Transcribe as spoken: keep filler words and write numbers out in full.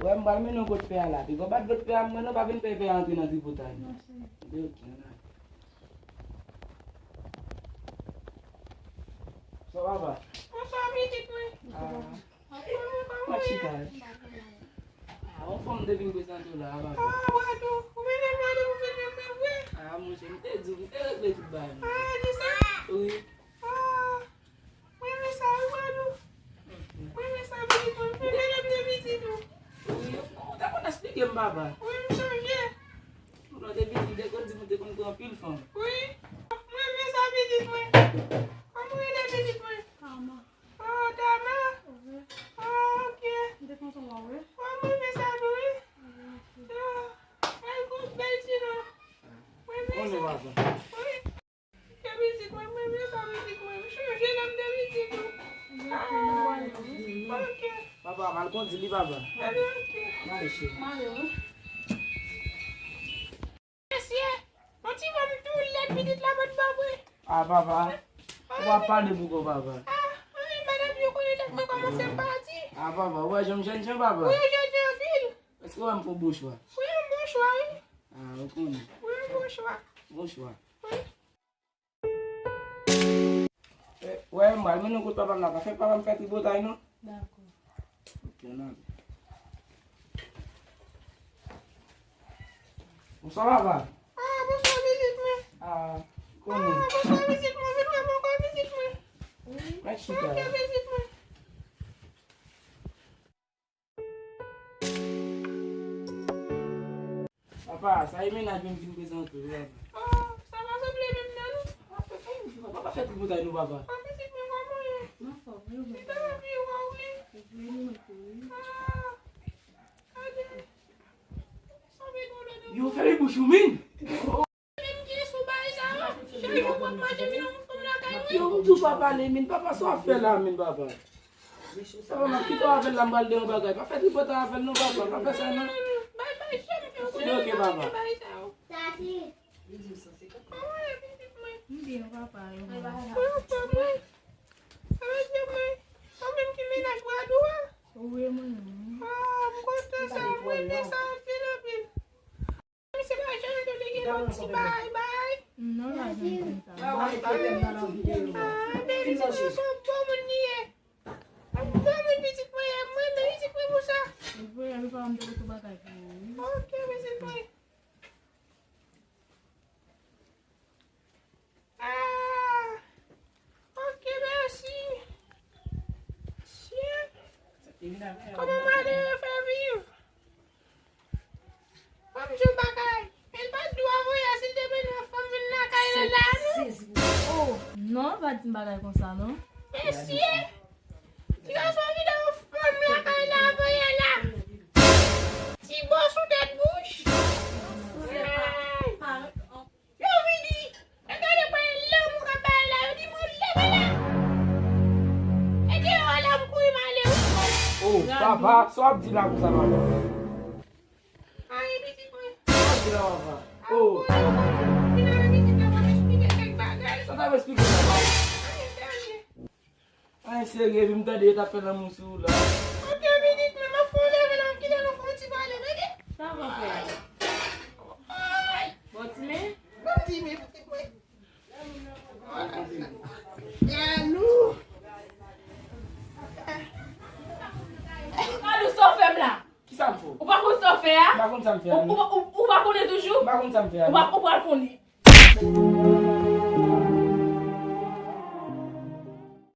Wè, m pral mennen w kot pè a la. Piga w bat kot pè a, mwen non, pa vin fè pè a antre nan tripotay. Mèsi. Oke, oke, ann ale. Sa va, papa? Bonswa, pitit mwen. Ah. Anfòm ou, kòman w ye? Mwen chita. Ah, yon fanm te vin prezante w la, papa. Ah, Wadou, ou mennen Wadou pou vin jwenn mwen vre? Ah, monchè, m te di w, m te regle tout bagay, monchè. Ah, di sa? Wi. Ah, mwen renmen sa, wi, Wadou. Mwen renmen sa, pitit mwen. Mwen renmen lè m te pitit ou. Wi, ou te konn eksplike m, papa. Wi, m sonje. Lè w te pitit, ou te konn di m ou te konn pran anpil fanm. Wi. Mwen renmen sa, pitit mwen. Kòman w rele, pitit mwen? Kama. Oh, Tama? Wi. Oh, ok. M te kontan wè w, wi. Oh, mwen renmen sa tou, wi. Wi, ok. Oh, bèl gwo, bèl ti non. Mwen renmen sa. Wi. Ke pitit mwen, mwen renmen sa, pitit mwen. M chanje lè m te pitit ou. Ah, ok. Papa, m al kondi li, papa. Allez, ok. M ale, cheri. M ale, wi. Mesye, yon ti fanm tou lèd pitit la pot pa vre. Ah, papa. Ou pa pale pou kò, papa. Ah, anyen, madanm yo konnen tèt mwen kòmanse pati. Ah, papa, ou wè jan m jènjan, papa? Wi, jènjan anpil. Èske ou wè m fè yon bon chwa? Wi, yon bon chwa, wi. Ah, ou konnen. Wi, yon bon chwa. Bon chwa. Wi. Eh, wè, m pral mennen w kot papa m la. Pa fè papa m fè tripotay, non. Dakò. Ok, ann ale. Bonswa, papa. Ah, bonswa, pitit mwen. Ah, konnen. Ah, bonswa, pitit mwen. Vin wè m ankò, pitit mwen. Wi. Mèt chita. Ok, pitit mwen. Papa, sa e mennaj mwen m vin prezante w, papa. Oh, sa pa sanble menm nan, non. Papa, fè tripotay nou, papa. Ah, pitit mwen, kòman w ye? M anfòm, wi, wi. Chita anpil, wè w, wi. Wi, mwen tou, wi. Ah, gade. Sanble gwo dòdò. Yo, fèmen bouch ou, min. Menm ki sou bagay sa yo. Chak jou w ap mache vin yon fanm lakay mwen. Yo, m tou pa pale, min. Papa, sa w ap fè la, min, papa? Papa, m ap kite w avè l la, m pral de yon bagay. Pa fè tripotay avè l non, papa. Pa fè sa non. Bay, bay, janm fè w konnen. Ok, papa. Bay sa yo. Kòman w ye, pitit mwen? M byen, papa, e ou menm? Mwen anfòm, wi. Sa vle di mwen, ou menm ki mennaj Wadou a? Wi, mwen menm. Ah, m kontan sa, mwen renmen sa anpil, anpil. Misye pa janm tande gen yon ti bay bay. Non, pa janm konn sa. Ah, baby, se yon bon moun li ye. Yon bon moun pitit mwen ye. Mwen renmen pitit mwen pou sa. Li voye, li pa m te tou bagay pou ou, wi. Ok, pitit mwen. Ah, ok, mèsi. Sye. Kòman malere fè viv? Ban m di w bagay. Men l pa t dwe voye a si l te mennen yon fanm vin lakay la la, non. Oh, non, pa di m bagay konsa, non. Mesye, ti gason vide yon fanm lakay la, voye la. Ti bò sou tèt bouch. Ay. Yo vini. E gade pwen lanmou k ap bay la, yo di mwen leve la. E deyò a la m kouri m ale wi. Oh, papa, sa w ap di la konsa, papa? Anyen, pitit mwen. Sa w ap di la, papa? Oh. Vin avè pitit la, m ap esplike kèk bagay. Sa w t ap esplike, papa? Anyen, se anyen. Anyen serye, epi m tande yo t ap fè lanmou sou ou la. Ok, pitit mwen, m ap fè w leve la, m kite nou fè yon ti pale, tande? Sa w ap fè? Ay! Bon, timoun. Bon, timoun, pitit mwen. Jalou. Jalou, sa w fè m la? Kisa m fè w? Ou pa konn sa w fè a? M pa konn sa m fè a, non. Ou, ou, ou, ou pa konnen toujou? M pa konn sa m fè a, non. Ou pa, ou pral konnen.